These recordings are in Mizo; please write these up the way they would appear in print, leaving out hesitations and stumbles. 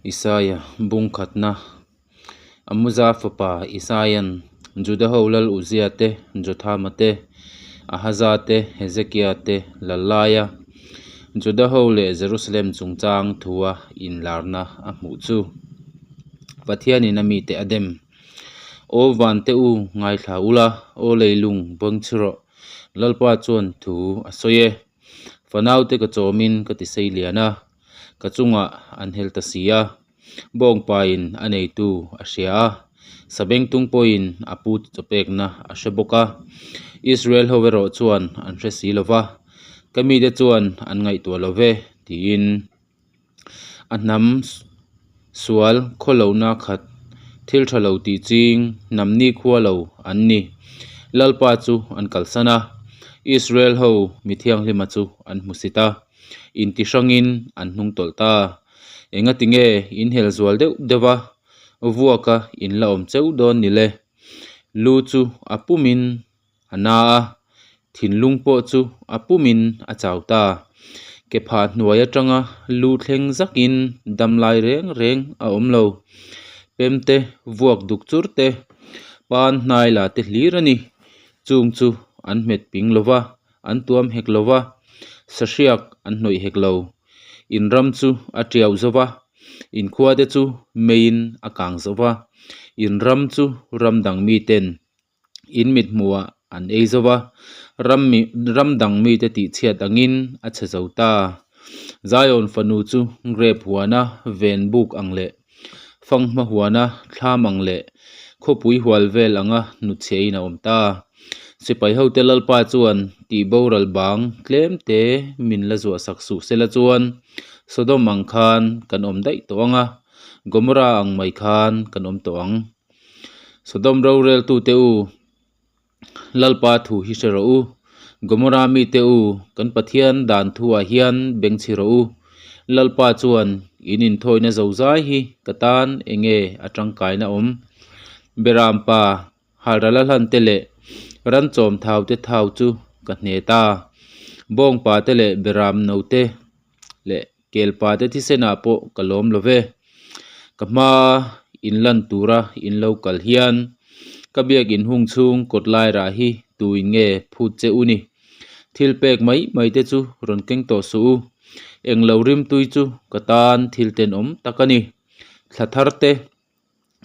Isaia bung khatna Amuza fapa Isaia'n Juda-ho lal Uzia te, Jothama te, Ahaza te, Hezekia te lal laia Juda-ho leh Jerusalem chungchang thua inlarna a hmuh chu Pathianin a mite a dem. Aw vante u, ngaithla ula, aw leilung bawngchhi rawh, Lalpa chuan thu a sawi e. Fanaute ka chawmin ka ti sei lian a, ka chungah an hel ta si a. Bawngpain a neitu a hria a, sabengtung pawhin a pu chawpekna a hre bawk a. Israel ho erawh chuan an hre si lo va, Ka mite chuan an ngaihtuah lo ve, tiin a hnam sual khawlohna khat thil tha lo tih ching hnam nikhua lo an ni. Lalpa chu an kalsan a, Israel ho mi thianghlima chu an hmu sit a, inti hrangin an hnung tawlh ta. Engati nge in hel zual deuh deuh a, vuaka in la awm cheu dawn ni le? Lu chu a pumin a na a, thinlung pawh chu a pumin a chau ta. Ke phah hnuai atanga lu thleng zakin dam lai reng reng a awm lo. Pem te, vuak duk chur te, pan hnai la te hlir a ni. Chung chu an hmet ping lo va, an tuam hek lo va, sahriak an hnawih hek lo. In ram chu a tiau zo va, in khua te chu meiin a kang zo va, in ram chu ram dang miten in mit hmuhah an ei zo va, ram mi ram dang mite tihchhiat angin a chhe zo ta. Zion fanu chu grape huana ven buk ang leh fanghma huana thlam ang leh khawpui hual vel anga hnutchhiahin a awm ta. Sipai hote Lalpa chuan tih boral bang tlem te min la zuah sak suh sela chuan Sodom ang khan kan awm daih tawh ang a, Gomorrah ang mai khan kan awm tawh ang. Sodom roreltute u, Lalpa thu hi hre rawh u. Gomorrah mite u, kan Pathian dan thuah hian bengchhi rawh u. Lalpa chuan in inthawina zozai hi ka tan enge a tangkaina awm? Beram pa halrala hlan te leh ran chawm thau te thau chu ka hne ta. Bawngpa te leh beram no te leh kelpa te thisenah pawh ka lawm lo ve. Ka hma in lan tura in lo kal hian ka biak in hung chhung kawt lai rah hi tuin nge phut che u ni? Thil pek mai mai te chu rawn keng tawh suh u. Englo rimtui chu ka tan thil tenawm tak a ni. Thla thar te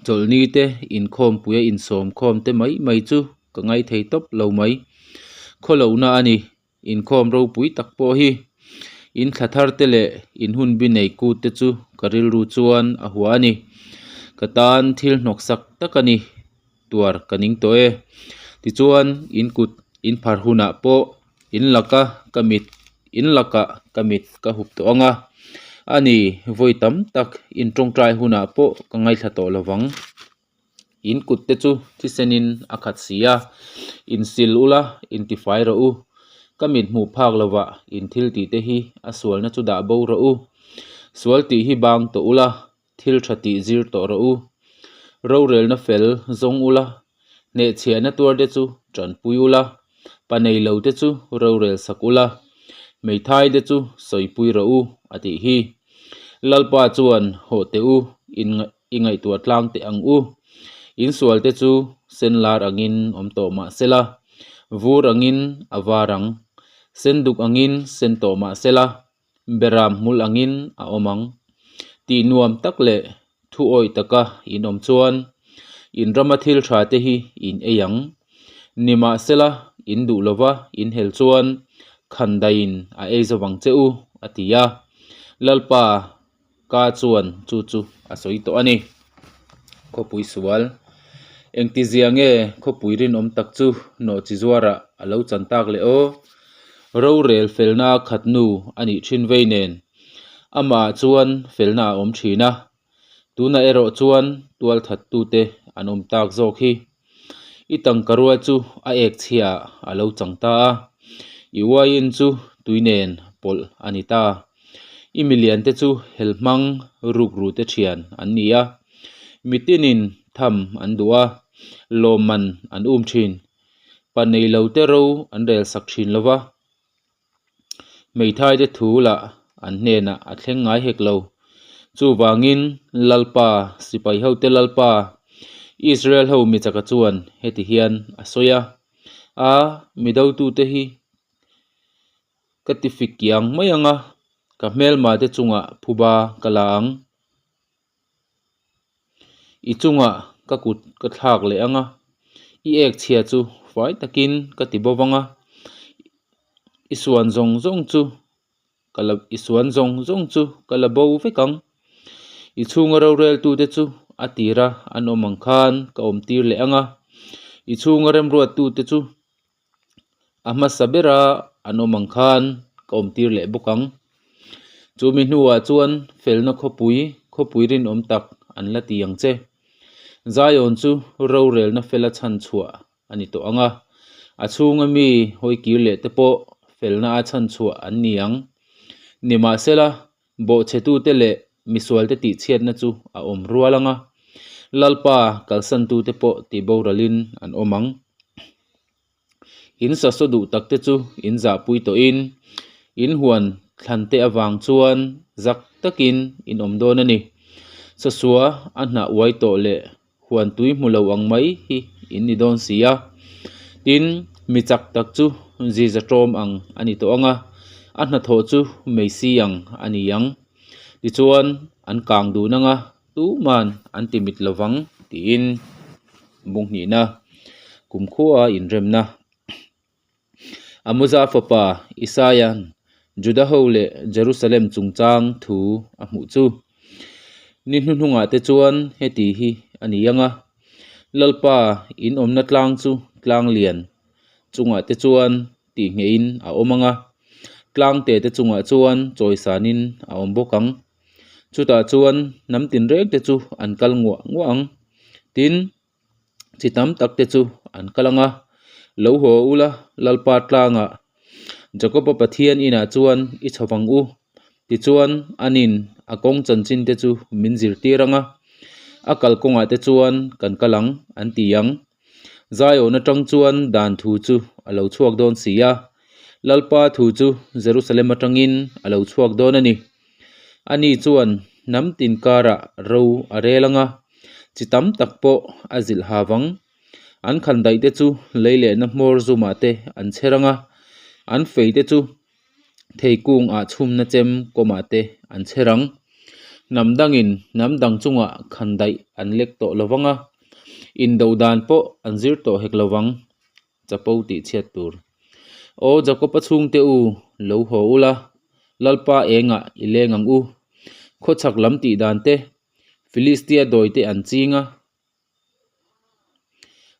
Chawlhni te inkhawmpui a insawm khawm te mai mai chu ka ngaithei tawp lo mai. Khawlohna a ni, inkhawm ropui tak pawh hi. In thla thar te leh in hun bi nei kut te chu ka rilru chuan a hua a ni. Ka tan thil hnawksak tak a ni, tuar ka ning tawh e. Tichuan in kut in phar hunah pawh in laka ka mit in lakah ka mit ka hup tawh ang a, a ni vawi tam tak in tawngtai hunah pawh ka ngaithla tawh lo vang. In kut te chu thisenin a khat si a, in sil ula in tifai rawh u, ka mit hmuh phak lovah in thil tih te hi a sualna chu dah bo rawh u, sual tih hi bang tawh ula, thil tha tih zir tawh rawh u. Rorelna fel zawng ula, hnehchhiahna tuar te chu tanpui ula, pa nei lo te chu rorel sak ula, hmeithai te chu sawipui rawh u, a tih hi. Lalpa chuan hawh teh u, in i ngaihtuah tlang teh ang u. In sual te chu sen lar angin awm tawh mah sela, vur angin a var ang, sen duk angin sen tawh mah sela, Beram hmul angin a awm ang. Tih nuam tak leh thu awih taka in awm chuan in rama thil tha te hi in ei ang. Nimahsela in duh lova in hel chuan khan daiin a ei zo vang che u, a ti a. Lalpa ka chuan chu chu a sawi tawh a ni. Khawpui sual. Engtizia nge khawpui rinawm tak chu nawhchi zuarah a lo chan tak leh aw? Rorel felna khat nu a nih thin vei nen amah chuan felna a awm thin a, tunah erawh chuan tualthattute an awm tak zawk hi. I tangka rual chu a ek chhiaah a lo chang ta a, i uaiin chu tui nen pawlh a ni ta. I milian te chu helhmang rukru te thian an ni a, mitinin tham an duh a, lawmman an um thin. Pa nei lo te ro an rel sak thin lo va, hmeithai te thu lah an hnenah a thleng ngai hek lo. Chuvangin, Lalpa, sipaihote Lalpa, Israel-ho mi chaka chuan heti hian a sawi a, A, mi dotute hi ka ti fik kiang mai ang a, ka hmelmate chungah phuba ka la ang. I chungah ka kut ka thlak leh ang a, i ek chhia chu fai takin ka ti bo vang a, i suan zawng zawng chu ka la i suan zawng zawng chu ka la bo vek ang. I chhunga roreltute chu a tira an awm ang khan ka awm tir leh ang a, i chhunga remruattute chu a hmasa bera an awm ang khan ka awm tir leh bawk ang. Chumi hnuah chuan felna khawpui, khawpui rinawm tak an la ti ang che. Zion chu rorelna fela chhan chhuah a ni tawh ang a, a chhunga mi hawi kir leh te pawh felna a chhan chhuah an ni ang. Nimahsela, bawhchhetute leh misualte tihchhiatna chu a awm rual ang a, Lalpa kalsantute pawh tihboralin an awm ang. In sasaw duh takte chu in zahpui tawhin, in huan thlante avang chuan zak takin in awm dawn a ni. Sasua a hnah uai tawh leh huan tui hmu lo ang mai hi in ni dawn si a. Tin, mi chak tak chu ziza ṭawm ang a ni tawh ang a, a hnathawh chu meisi ang a ni ang. Tichuan, an kang dun ang a, tuman an ti mit lo vang tiin bung hnihna kumkhua inremna. Amuza fapa Isaia'n Juda ho leh Jerusalem chungchang thu a hmuh chu. Ni hnuhnungah te chuan heti hi a ni ang a, Lalpa in awmna tlang chu tlang lian chungah te chuan tih ngeiin a awm ang a, tlang te te chungah chuan chawisanin a awm bawk ang. Chutah chuan hnam tinreng te chu an kal nguah nguah ang. Tin, chi tam tak te chu an kal ang a, Lo haw ula, Lalpa tlangah Jakoba Pathian inah chuan i chho vang u. Tichuan, anin a kawng chanchin te chu min zirtir ang a, a kalkawngah te chuan kan kal ang, an ti ang. Zion atang chuan dan thu chu a lo chhuak dawn si a, Lalpa thu chu Jerusalem atangin a lo chhuak dawn a ni. Ani chuan hnam tin karah ro a rel ang a, chi tam tak pawh a zilh ha vang. An khandaih te chu lei lehna hmawr zumah te an chher ang a, an fei te chu theikung ah chhumna chem kawmah te an chher ang. Hnam dangin hnam dang chungah khandaih an lek tawh lo vang a, indo dan pawh an zir tawh hek lo vang. Chapo tih chhiat tur. Aw Jakob-a chhungte u, lo haw ula, Lalpa engah i leng ang u. Khawchhak lam tih dan te, Filistia dawi te an ching a,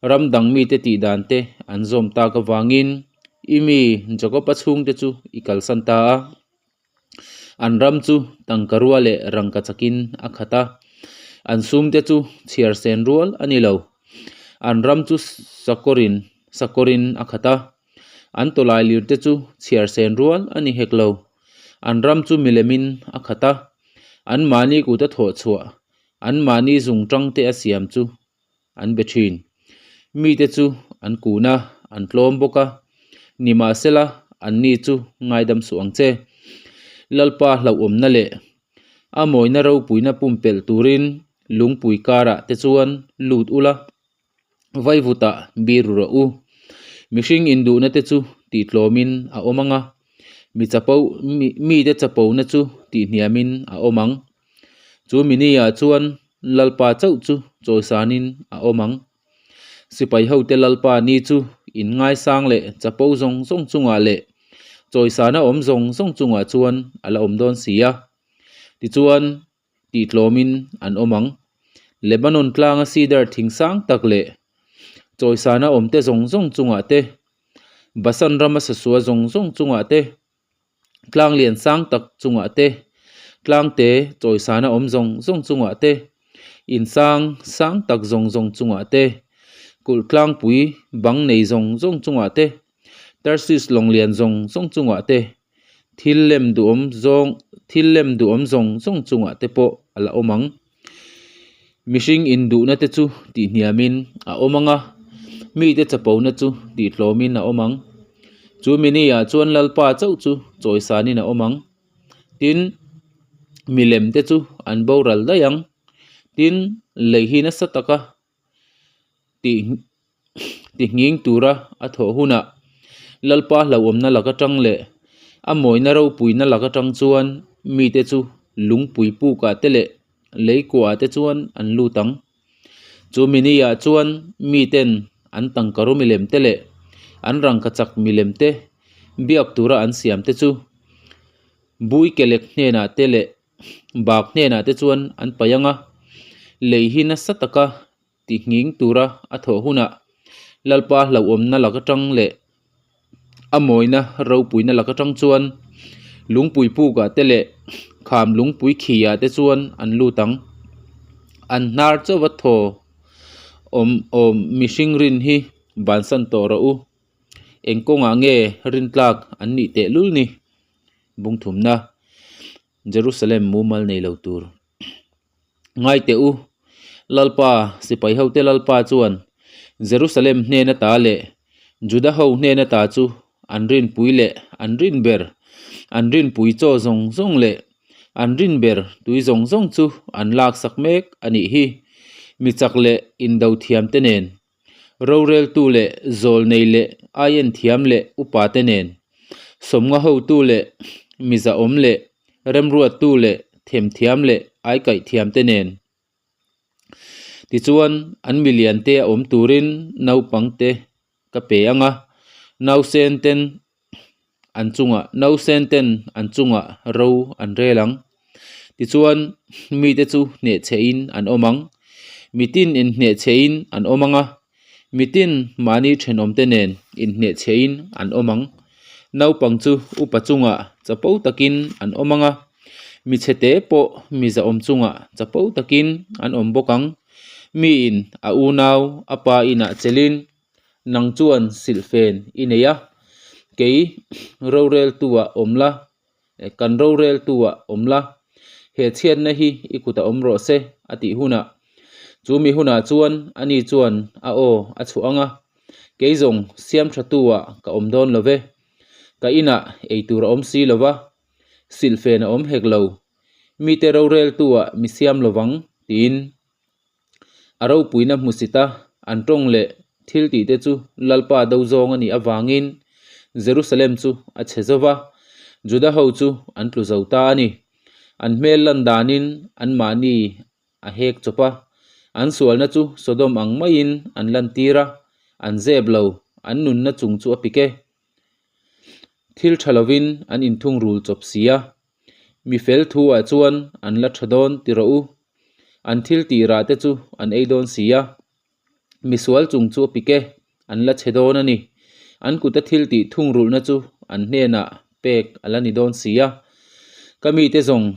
ram dang mite tih dan te an zawm tak avangin i mi Jakob-a chhungte chu i kalsan ta a. An ram chu tangka rua leh rangka chakin a khat a, an sumte chu chhiar sen rual a ni lo. An ram chu sakawrin sakawrin a khat a, an tawlai lirte chu chhiar sen rual a ni hek lo. An ram chu milemin a khat a, anmahni kuta thawh chhuah, anmahni zung tangte a siam chu an be thin. Mite chu an kun a, an tlawm bawk a, nimahsela anni chu ngaidam suh ang che. Lalpa hlauhawmna leh a mawina ropuina pumpelh turin lungpui karah te chuan lut ula, vaivutah biru rawh u. Mihring induhna te chu tihtlawmin a awm ang a, mi chapo mite chapona chu tihhniamin a awm ang. Chu mini-ah chuan Lalpa chauh chu chawisanin a awm ang. Sipai hote Lalpa ni chu in ngaisang leh chapo zawng zawng chungah leh chawisana awm zawng zawng chungah chuan a la awm dawn si a. Tichuan, tihtlawmin an awm ang. Lebanon tlanga cedar thing sang tak leh chawisana awmte zawng zawng chungah te, Basan rama sasua zawng zawng chungah te, Tlang lian sang tak chungah te, tlangte chawisana awm zawng zawng chungah te, in sang sang tak zawng zawng chungah te, kulh tlangpui bang nei zawng zawng chungah te, Tarsis lawng lian zawng zawng chungah te, thil lem duhawm zawng thil lem duhawm zawng zawng chungah te pawh a la awm ang. Mihring induhna te chu tihhniamin a awm ang a, mite chapona chu tihtlawmin a awm ang. Chu mini ah chuan Lalpa chauh chu chawisanin a awm ang. Tin, Milem te chu an boral daih ang. Tin, lei hi nasa taka tih tihnging tura a thawh hunah Lalpa hlauhawmna lak atang leh a mawina ropuina lak atang chuan mite chu lungpui pukah te leh lei kuahah te chuan an lut ang. Chu mini-ah chuan miten an tangkaru milem te leh an rangkachak milem te biak tura an siam te chu Bui kelek hnenah te leh bak hnenah te chuan an paih ang a, lei hi nasa taka tihnghing tura a thawh hunah Lalpa hlauhawmna lak atang leh a mawina ropuina lak atang chuan lungpui pukah te leh kham lungpui khiah te chuan an lut ang. An hnar chauha thaw awm awm mihring rin hi bansan tawh rawh u. Eng kawngah nge rintlak an nih tehlul ni? Bungthumna, Jerusalem mumal nei lo tur. Ngai teh u, Lalpa, sipai hote Lalpa chuan Jerusalem hnen ata leh Juda ho hnen ata chu an rinpui leh an rin ber, an rinpui chaw zawng zawng leh an rin ber tui zawng zawng chu an laksak mek a nih hi. Mi chak leh indo thiamte nen Roreltu leh zawlnei leh aien thiam leh upate nen, sawmnga hotu leh mizaawm leh remruattu leh themthiam leh aikaih thiamte nen. Tichuan, an miliante a awm turin naupangte ka pe ang a, nausenten an chungah nausen ten an chungah ro an rel ang. Tichuan mite chu hnehchhehin an awm ang. Mitin inhnehchhehin an awm ang a, mitin mahni thenawmte nen inhnehchhehin an awm ang. Naupang chu upa chungah chapo takin an awm ang a, michhete pawh mi zahawm chungah chapo takin an awm bawk ang. Miin a unau a pa inah chelhin Nang chuan silhfen i nei a, kei roreltu-ah awm la, kan roreltu-ah awm la, he chhiatna hi i kutah awm rawh se, a tih hunah. Chu mi hunah chuan ani chuan a aw a chhuah ang a, Kei zawng siam thatu-ah ka awm dawn lo ve, ka inah ei tur a awm si lo va, silhfen a awm hek lo, mite roreltu-ah mi siam lo vang, tiin. A ropuina hmusit a, an tawng leh thil tihte chu Lalpa do zawng a nih avangin Jerusalem chu a chhe zo va, Juda ho chu an tlu zo ta a ni. An hmel lan danin anmahni a hek chawp a, an sualna chu Sodom ang maiin an lantir a, an zep lo, an nunna chung chu a pik e. Thil tha lovin an inthungrul chawp si a, mi fel thu-ah chuan an la tha dawn ti rawh u. An thil tih rah te chu an ei dawn si a, misual chung chu a pik e, an la chhe dawn a ni. An kuta thil tih thungrulhna chu an hnenah pek a la ni dawn si a. Ka mite zawng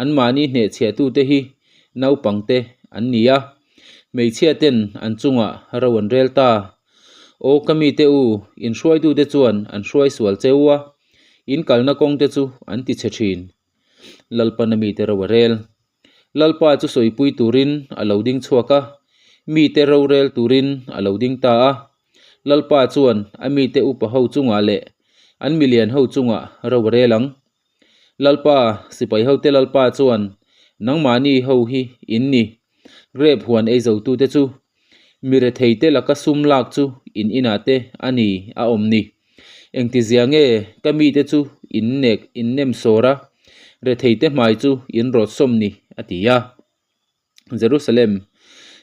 anmahni hnehchhiahtute hi naupangte an ni a, hmeichhiaten an chungah ro an rel ta. Aw ka mite u, in hruaitute chuan an hruai sual cheu a, in kalna kawngte chu an ti chhe thin. Lalpana mite ro a rel. Lalpa chu sawipui turin a lo ding chhuak a, mite rorel turin a lo ding ta a. Lalpa chuan a mite upa ho chungah leh an milian ho chungah ro a rel ang. Lalpa, sipai hote Lalpa chuan, Nangmahni ho hi in ni, grep huan ei zotute chu. Mi retheite laka sum lak chu in inah te a ni a awm ni. Engtizia nge ka mite chu in nek in nem sawr a, retheite hmai chu in rawt sawm ni a ti a. Jerusalem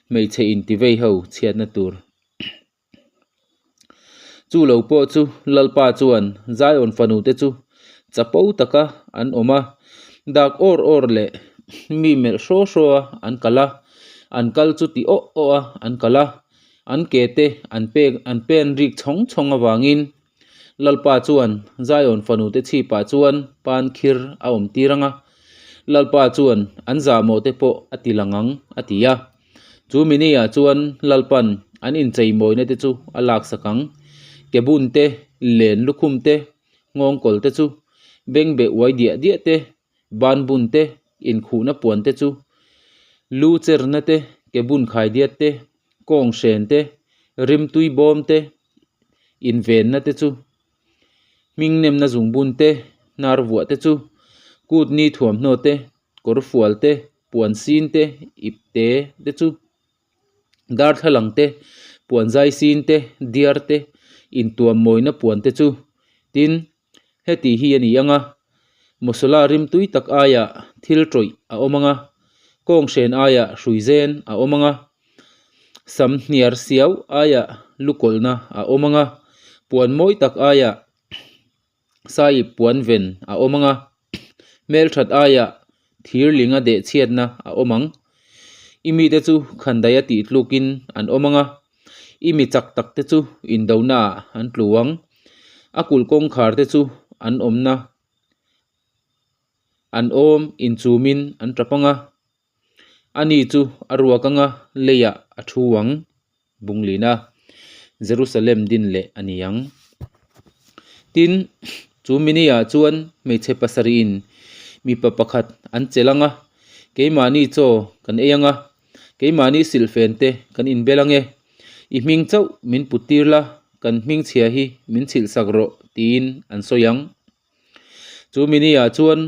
hmeichhe intivei ho chhiatna tur. Chu lo pawh chu Lalpa chuan Zion fanute chu chapo taka an awm a, dak awr awr leh mi melh hraw hraw a an kal a, an kal chu ti awh awh a an kal a, an ke te an pek an pen rik chhawng chhawng avangin Lalpa chuan Zion fanute chhipah chuan pan khir a awm tir ang a, Lalpa chuan an zahmawh te pawh a ti lang ang a ti a. Chu mini-ah chuan Lalpan an incheimawina te chu a laksak ang. Ke bun te, len lukhum te, nghawngkawl te chu, bengbeh uai diah diah te, ban bun te, inkhuhna puan te chu, lu cherna te, ke bun khai diat te, kawng hren te, rimtui bawm te, invenna te chu, hmingnemna zungbun te, hnar vuah te chu, kut ni thuamhnaw te. kawrfual te, puan sin te, ipte te chu darthlalang te, puan zai sin te, diar te, intuam mawina puan te chu. Tin, heti hi a ni ang a, Mosola rimtui tak aiah thil tawih a awm ang a, kawnghren aiah hruizen a awm ang a, sam hniar siau aiah lukawlhna a awm ang a, puan mawi tak aiah Sahib puan ven a awm ang a, hmelthat aiah thir linga deh chhiatna a awm ang. I mite chu khandaih a tih tlukin an awm ang a, i mi chak tak te chu indonaah an tlu ang. A kulh kawngkhar te chu an awmna an awm inchumin an tap ang a, ani chu a ruak ang a, leiah a thu ang. Bunglina Jerusalem din leh a ni ang. Tin, chu mini-ah chuan hmeichhe pasarihin mipa pakhat an chelh ang a, Keimahni chaw kan ei ang a, keimahni silhfen te kan inbel ang e, i hming chauh min put tir la, kan hming chhia hi min chhilhsak rawh, tiin an sawi ang. Chu mini-ah chuan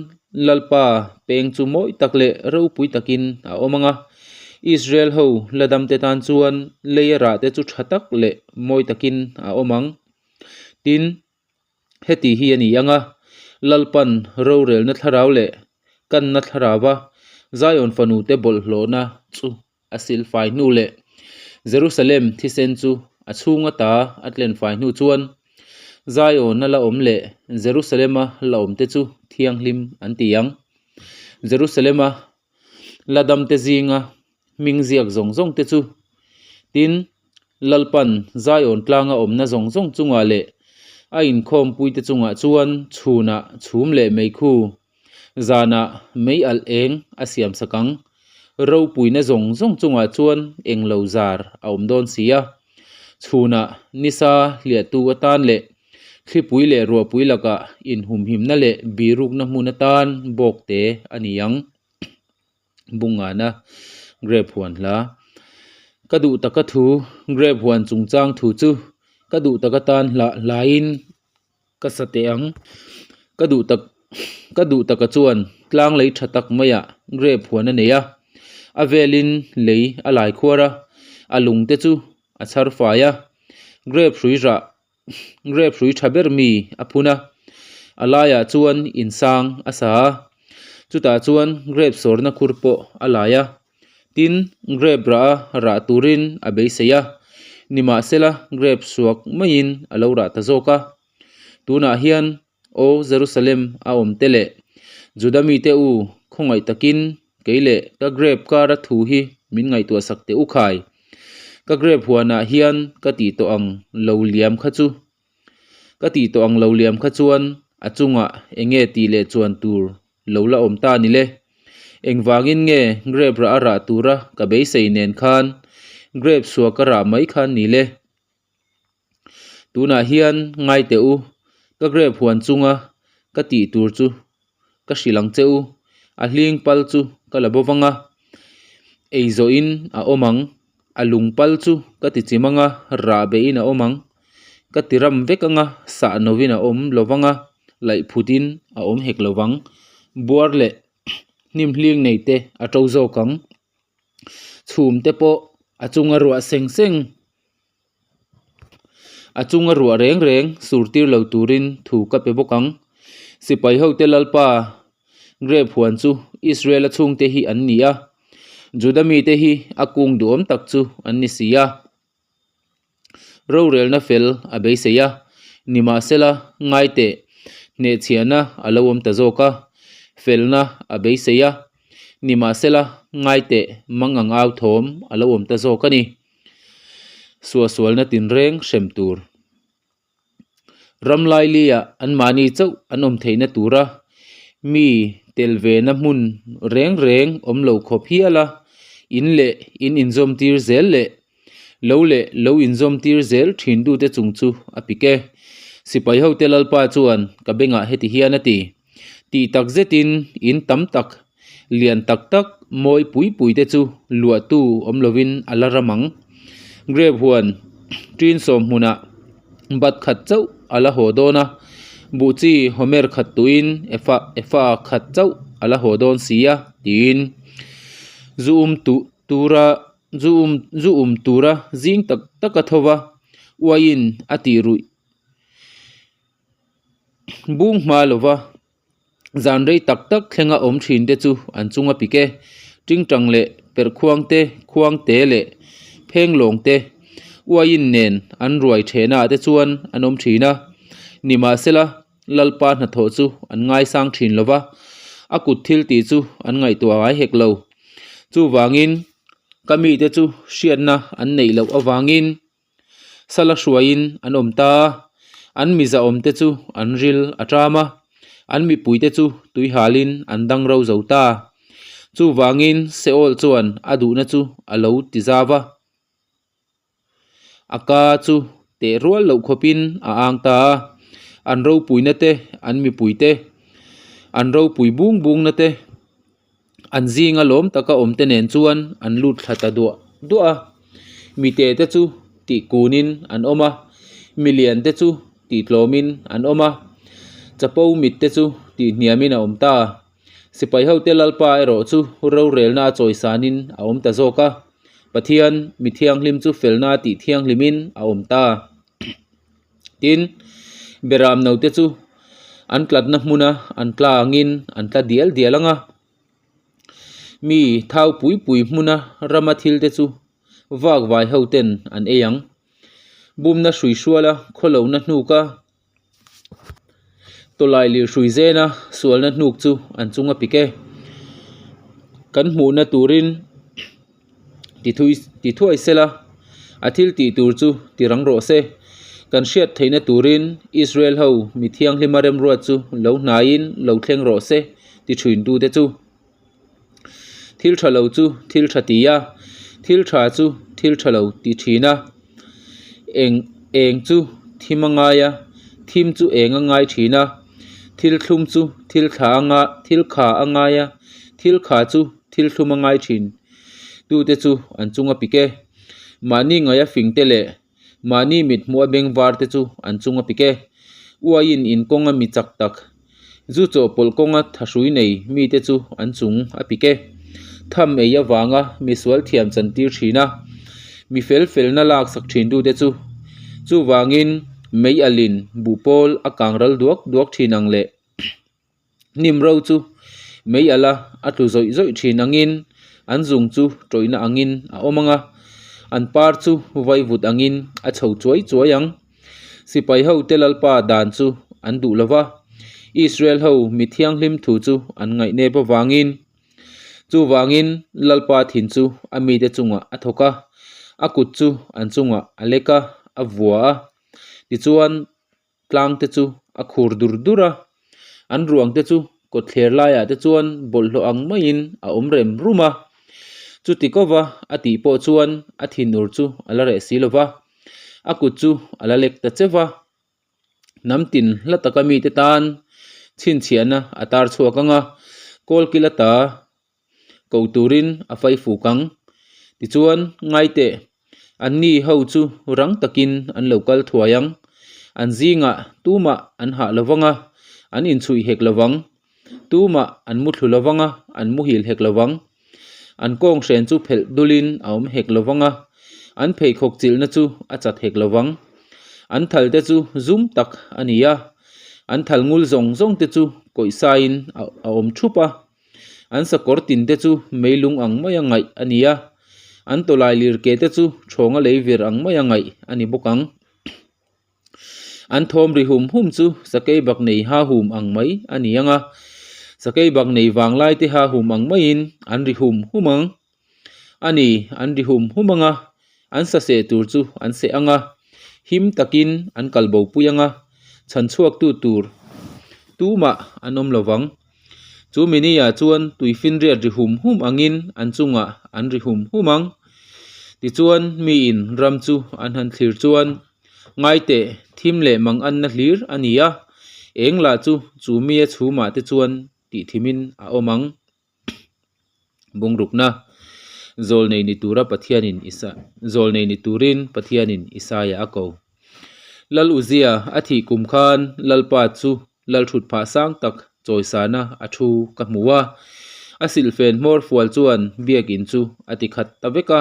Lalpa peng chu mawi tak leh ropui takin a awm ang a, Israel ho la damte tan chuan leia rahte chu tha tak leh mawi takin a awm ang. Tin, heti hi a ni ang a, Lalpan rorelna thlarau leh kanna thlarauva Zion fanute bawlhhlawhna chu a silfai hnu leh Jerusalem thisen chu a chhung ata a tlenfai hnu chuan Zion-a la awm leh Jerusalem-a la awmte chu thianghlim an ti ang. Jerusalem-a la damte zinga hming ziak zawng zawngte chu tin Lalpan Zion tlanga awmna zawng zawng chungah leh a inkhawmpuite chungah chuan chhunah chhum leh meikhu Zanah mei alh eng a siam sak ang. Ropuina zawng zawng chungah chuan eng lo zar a awm dawn si a. Chhunah nisa hliahtu atan leh thlipui leh ruahpui lakah inhumhimna leh birukna hmun atan bawkte a ni ang. Bungana Grape huan hla. Ka duh taka thu Grape huan chungchang thu chu ka duh taka tan hlah hlaiin Ka sa teh ang. Ka duh tak ka duh taka chuan tlang lei tha tak maiah grape huan a nei a, a velin lei a lai khuar a, a lung te chu a chhar fai a, grape hrui rah grape hrui tha ber mi a phun a, a laiah chuan insang a sa a, chutah chuan grape sawrna khur pawh a lai a, tin grape rah a rah turin a beisei a, nimahsela grape suak maiin a lo rah ta zawk a. Tunah hian Aw Jerusalem a awm te leh Juda mite u khawngaih takin kei leh ka grape kara thu hi min ngaihtuah sak teh u khai. Ka grape huanah hian ka tih tawh ang lo liam kha chu ka tih tawh ang lo liam kha chuan a chungah eng nge tih leh chuan tur lo la awm ta ni le. Engvangin nge grape rah a rah tura ka beisei nen khan grape suak a rah mai khan ni le. Tunah hian ngai teh u, ka grape huan chunga ka tih tur chu ka hrilh ang che u, a hling pal chu ka la bo vang a, ei zawhin a awm ang, a lung pal chu ka ti chim ang a, rah behin a awm ang, ka ti ram vek ang a, sah novin a awm lo vang a, laih phutin a awm hek lo vang, buar leh hnim hling nei te a to zawk ang, chhum te pawh a chunga ruah seng seng. A chunga ruah reng reng sur tir lo turin thu ka pe bawk ang. Sipai hote Lalpa grape huan chu Israel-a chhungte hi an ni a, Juda mite hi a kung duhawm tak chu an ni si a. Rorelna fel a beisei a, nimahsela ngaiteh hnehchhiahna a lo awm ta zawk a, felna a beisei a, nimahsela ngaiteh mangang au thawm a lo awm ta zawk a ni. Suahsualna tinreng hrem tur. Ram lailiah anmahni chauh an awm theihna tura mi tel vena hmun reng reng awm lo khawp hial a, in leh in inzawm tir zel leh lo leh lo inzawm tir zel thin dute chung chu a pik e. Sipai hote Lalpa chuan ka bengah heti hian a ti. Tih tak zetin in tam tak, lian tak tak, mawi pui pui te chu luahtu awm lovin a la ram ang. Grape huan ṭin sawm hmunah bat khat chauh a la haw dawn a, buh chi homer khat tuin efa efa khat chauh a la haw dawn si a, tiin zu um tuh tura zu um zu um tura zing tak tak a tho va, uaiin a tih ruih bung hma lo va. Zan rei tak tak thlenga awm thin te chu an chung a pik e. Tingtang leh perhkhuang te, khuang te leh phenglawng te uaiin nen an ruai thehna ah te chuan an awm thin a. Nimahsela, Lalpa hnathawh chu an ngaisang thin lo va, a kut thil tih chu an ngaihtuah ngai hek lo. Chuvangin, ka mite chu hriatna an neih loh avangin, Sala hruaiin an awm ta a, an miza awmte chu an ril a ṭam a, an mipuite chu tuihalin an dang ro zo ta. Chuvangin Seol chuan a duhna chu a lo ti zau a, a ka chu teh rual loh khawpin a ang ta a, an ropuina te, an mipuite, an ropui bung bungna te, An zinga lawm taka awmte nen chuan an lut thla ta duah duah a, mite te chu tih kunin an awm a, milian te chu tih tlawmin an awm a, chapo mit te chu tih hniamin a awm ta. Sipai hote Lalpa erawh chu rorelna a chawisanin a awm ta zawk a, Pathian mi thianghlim chu felna tih thianghlimin a awm ta. Tin, beram note chu an tlatna hmuna an tla angin an tla dial dial ang a, mi thau pui pui hmuna rama thil te chu vak vai ho ten an ei ang. Bumna hrui hruala khawlohna hnuka tawlai lirh hrui zena sualna hnuk chu an chung a pik e. Kan hmuhna turin Ti thui ti thuai sela, a thil tih tur chu ti rang rawh se. Kan hriat theihna turin Israel ho mi thianghlima remruat chu lo hnaiin lo thleng rawh se ti thintute chu. Thil tha lo chu thil tha ti a, thil tha chu thil tha lo ti thin a. Eng eng chu thim a ngai a, thim chu eng a ngai thin a. Thil thlum chu thil thla a nga thil kha a ngai a, thil kha chu thil thlum a ngai thin. Tute chu an chung a pik e. Mahni ngaia fing te leh mahni mit hmuh a beng var te chu an chung a pik e. Uaiin in kawnga mi chak tak, zu chawhpawlh kawnga thahrui nei mite chu an chung a pik e. Tham ei avanga misual thiam chantir thin a, mi fel felna lak sak thin tute chu. Chuvangin mei alin buhpawl a kang ral duak duak thin ang leh. Hnim ro chu mei alh a, a tlu zawih zawih thin angin an zung chu tawihna angin a awm ang a, an par chu vaivut angin a chho chuai chuai ang. Sipai ho te Lalpa dan chu an duh lo va, Israel ho mi thianghlim thu chu an ngaihnep avangin. Chuvangin Lalpa thin chu a mite chungah a thawk a, a kut chu an chungah a lek a, a vua a. Tichuan. tlang te chu a khur dur dur a, an ruang te chu kawtthler laiah te chuan bawlhhlawh ang maiin a awm rem rum a, chuti kova a tih pawh chuan a thinur chu a la reh si lo va, a kut chu a la lek ta cheu va, hnam tin hla taka mite tan chhinchhiahna a tar chhuak ang a, kawlkil ata ko turin a fai fuk ang. Tichuan, ngaiteh, anni ho chu rang takin an lo kal thuai ang. An zingah tumah an hah lo vang a, an inchhuih hek lo vang. Tumah an muthlu lo vang a, an muhil hek lo vang. An kawnghren chu phelh dulin a awm hek lo vang a, an pheikhawk chilhna chu a chat hek lo vang. An thalte chu zum tak a ni a, an thal ngul zawng zawng te chu kawihsaiin a awm thup a. An sakawr tin te chu meilung ang maia ngaih a ni a, an tawlai lir ke te chu thawnga lei vir ang maia ngaih a ni bawk ang. An thawm ri hum hum chu sakei bak nei ha hum ang mai a ni ang a, sakei bak nei vanglai te ha hum ang maiin an ri hum hum ang. A ni, an ri hum hum ang a, an sa seh tur chu an seh ang a, him takin an kal bo pui ang a, chhan chhuaktu tur tumah an awm lo vang. Chu mini-ah chuan tuifinriat ri hum hum angin an chungah an ri hum hum ang. Tichuan, miin ram chu an han thlir chuan, Ngaiteh, thim leh mang anna hlir a ni a, eng lah chu chu mia chhumah te chuan tih thimin a awm ang. Bungrukna, Zawlnei ni tura Pathianin Isa Zawlnei ni turin Pathianin Isaia a ko. Lal Uzia a thih kum khan Lalpa chu Lalthut phah sang tak chawisana a thu ka hmu a. A silhfen hmawr fual chuan biakin chu a ti khat ta vek a.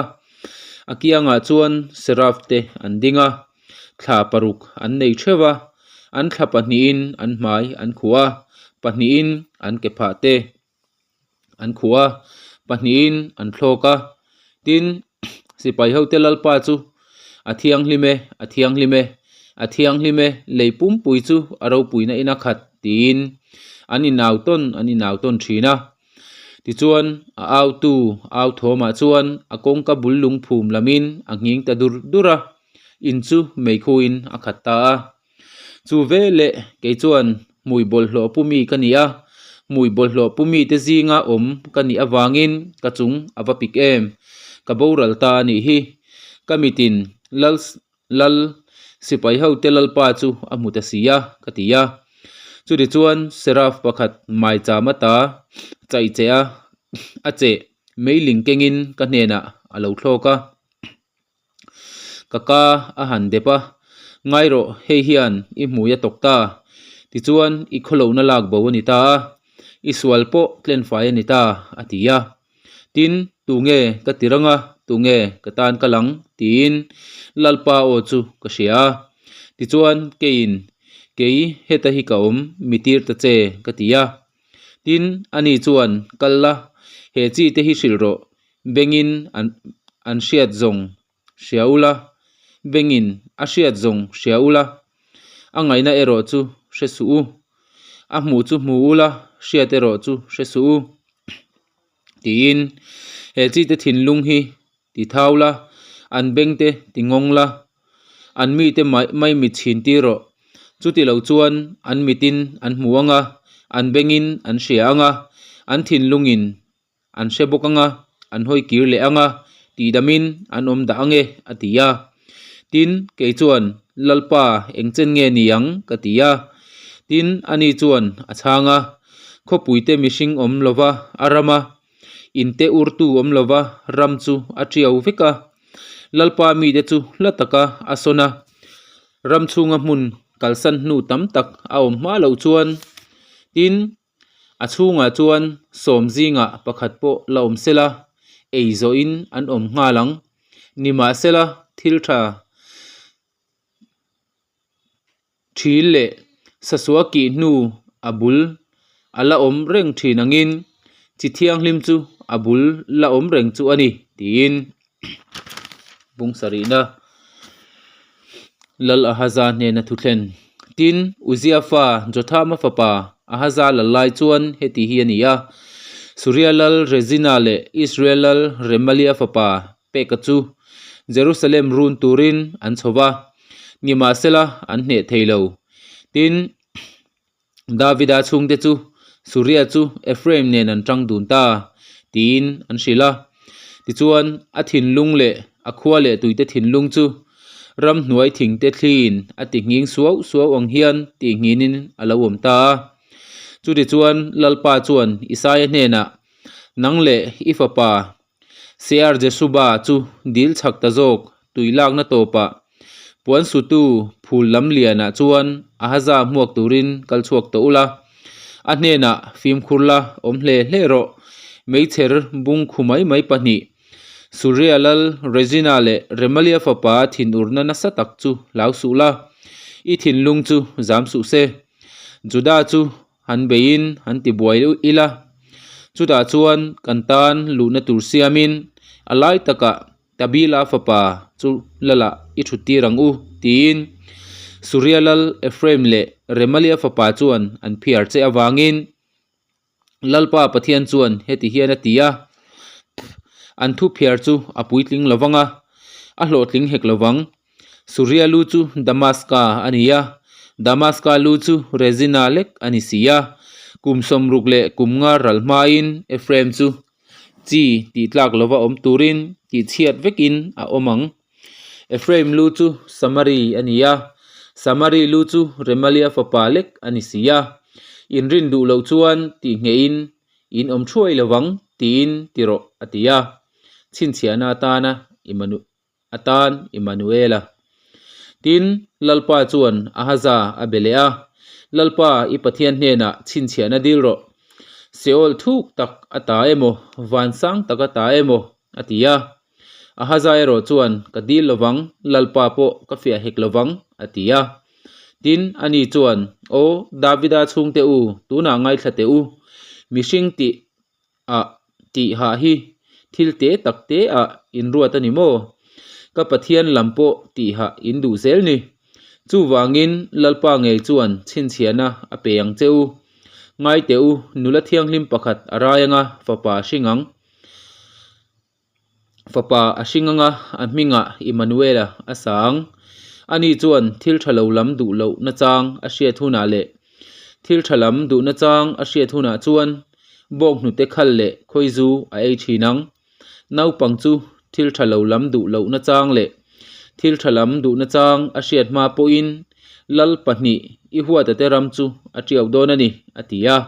A kiangah chuan seraph te an ding a, thla paruk an nei theuh a, an thla pahnihin an hmai an khuh a, pahnihin an ke phah te an khuh a, pahnihin an thlawk a. Tin, sipai hote Lalpa chu a thianghlim e, a thianghlim e, a thianghlim e, lei pumpui chu a ropuina in a khat tiin an inau tawn an inau tawn thin a. Tichuan, a autu au thawmah chuan a kawngka bul lungphum lamin a nghing ta dur dur a, in chu meikhuin a khat ta a. Chu veleh kei chuan hmui bawlhhlawh pu mi ka ni a, hmui bawlhhlawh pu mite zinga awm ka nih avangin ka chung a va pik em? Ka boral ta a nih hi. Ka mitin Lal Lal sipai hote Lalpa chu a hmu ta si a, ka ti a. Chutichuan Seraph pakhat maicham ata chaih che a, a cheh meiling kengin ka hnenah a lo thlawk a. Ka ka a han dep a, Ngai rawh, hei hian i hmui a tawk ta. Tichuan i khawlohna lak bo a ni ta a, i sual pawh tlenfai a ni ta, a ti a. Tin, tunge ka ti rang a, tunge ka tan ka lang? tiin Lalpa aw chu ka hria a. Tichuan keiin, Kei heta hi ka awm, mi tir ta che, ka ti a. Tin, ani chuan, Kal la, he chi te hi hrilh rawh, bengin an an hriat zawng hria ula, bengin a hriat zawng hria ula, a ngaihna erawh chu hre suh u, a hmuh chu hmu ula, hriat erawh chu hre suh u, tiin he chi te thinlung hi ti thau la, an beng te ti ngawng la, an mite mai mai mit chhin tir rawh. Chuti lo chuan an mitin an hmu ang a, an bengin an hria ang a, an thinlungin an hre bawk ang a, an hawi kir leh ang a, tihdamin an awm dah ang e, a ti a. Tin, kei chuan, Lalpa, eng chen nge ni ang? ka ti a. Tin, ani chuan a chhang a, Khawpuite mihring awm lova a ram a, inte urtu awm lova ram chu a tiau vek a. Lalpa mite chu hla taka a sawn a, ram chhunga hmun kalsan hnu tam tak a awm hma loh chuan, tin, A chhungah chuan sawm zingah pakhat pawh la awm sela, ei zawhin an awm nghal ang. Nimahsela, thil tha thil leh sasua kih hnu a bul a la awm reng thin angin chi thianghlim chu a bul la awm reng chu a ni, tiin bung sarihna Lal Ahaza hnena thu thlen. Tin, Uzia fa Jothama fapa Ahaza lal lai chuan heti hi a ni a, Suria lal Rezina leh Israel lal Remalia fapa Peka chu Jerusalem run turin an chho va, nimahsela an hneh thei lo. Tin, Davida chhungte chu Suria chu Ephraim nen an tang dun ta, tiin an hrilh a. Tichuan, a thinlung leh a khua leh tuite thinlung chu ramhnuai thingte thliin a ti nghing suau suau ang hian tih nghinin a lo awm ta a. Chutichuan, Lalpa chuan Isaia hnenah, Nang leh i fapa Sear-Jeshuba chu dil chhak ta zawk tui lakna tawpah puan sutu phul lam lianah chuan Ahaza hmuak turin kal chhuak tawh ula, a hnenah fimkhur la awm hle hle rawh. Meichher bung khu mai mai pahnih, Suria lal Rezina leh Remalia fapa thinurna nasa tak chu hlau suh la, i thinlung chu zam suh se. Juda chu Han beiin han ti buai ila, chutah chuan kan tan luhna tur siamin a lai takah Tabila fapa chu lalah i thut tir ang u, tiin Suria lal Ephraim leh Remalia fapa chuan an phiar che avangin Lalpa Pathian chuan heti hian a ti a, An thu phiar chu a puitling lovang a, a hlawhtling hek lovang. Suria lu chu Damaska a ni a, Damaska lu chu Rezina lek a ni si a. Kum sawmruk leh kum nga ral hmain Ephraim chu chi tih tlak lova awm turin tihchhiat vekin a awm ang. Ephraim lu chu Samari a ni a, Samari lu chu Remalia fapa lek a ni si a. Inrin duh loh chuan tihnghehin in awm thuai lovang tiin ti rawh a ti a. Chhinchhiahna atana Imanu. atan Immanuela. Tin, Lalpa chuan Ahaza a be leh a. Lalpa i Pathian hnenah chhinchhiahna dil rawh. Seol thuk tak a ta emaw, van sang tak a ta emaw, a ti a. Ahaza erawh chuan, Ka dil lovang, Lalpa pawh ka fiah hek lovang, a ti a. Tin, ani chuan, Aw, Davida chhungte u, tunah ngaithla teh u, mihring tih ah tih hah hi thil te tak te ah in ruat a ni maw? Ka Pathian lam pawh tih hah in duh zel ni. Chuvangin Lalpa ngei chuan chhinchhiahna a pe ang che u. Ngai teh u, nula thianghlim pakhat a rai anga fapa a hring ang. Fapa a hring anga a hmingah Immanuela a sa ang. Ani chuan thil tha lo lam duh loh nachang a hriat hunah leh thil tha lam duh nachang a hriat hunah chuan bawk hnute khal leh khawizu a ei thin ang. Naupang chu thil tha lo lam duh loh nachang leh thil tha lam duh nachang a hriat hma pawhin Lal pahnih i huata te ram chu a tiau dawn a ni, a ti a.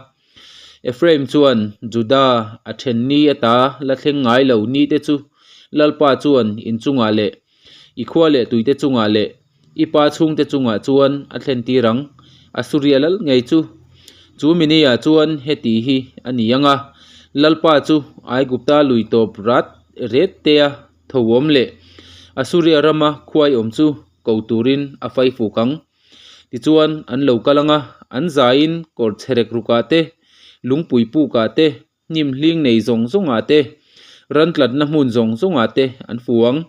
Ephraim chuan Juda a then ni ata la thleng ngai lo ni te chu Lalpa chuan in chungah leh i khua leh tuite chungah leh i pa chhungte chungah chuan a thlen tir ang, Asuria lal ngei chu. Chu mini-ah chuan heti hi a ni ang a, Lalpa chu Aigupta lui tawp rat ret tea tho awm leh Asuria rama khuai awm chu ko turin a faifuk ang. Tichuan an lo kal ang a, an zaiin kawr chherek rukah te, lungpui pukah te, hnim hling nei zawng zawngah te, ran tlatna hmun zawng zawngah te an fu ang.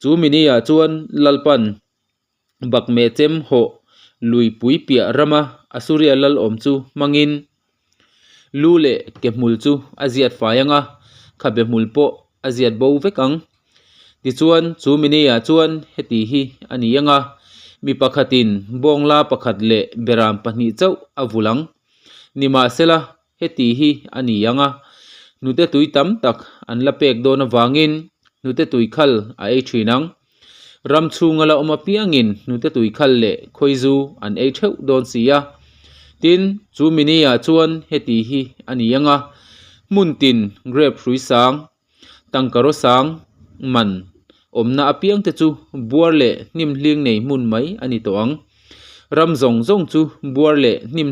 Chu mini-ah chuan Lalpan bakmeh chem hawh luipui piah rama Asuria lal awm chu hmangin lu leh ke hmul chu a ziat fai ang a, khabe hmul pawh a ziat bo vek ang. Tichuan chu mini-ah chuan heti hi a ni ang a, mi pakhatin bawngla pakhat leh beram pahnih chauh a vulh ang. Nimahsela, Heti hi a ni ang a, hnute tui tam tak an la pek dawn avangin hnute tui khal a ei thin ang. Ram chhunga la awm apiangin hnute tui khal leh khawizu an ei theuh dawn si a. Tin, chu mini-ah chuan heti hi a ni ang a, hmun tin grape hrui sang, tangkaraw sang man awmna apiangte chu buar leh hnim hling nei hmun mai a ni tawh ang. Ram zawng zawng chu buar leh hnim.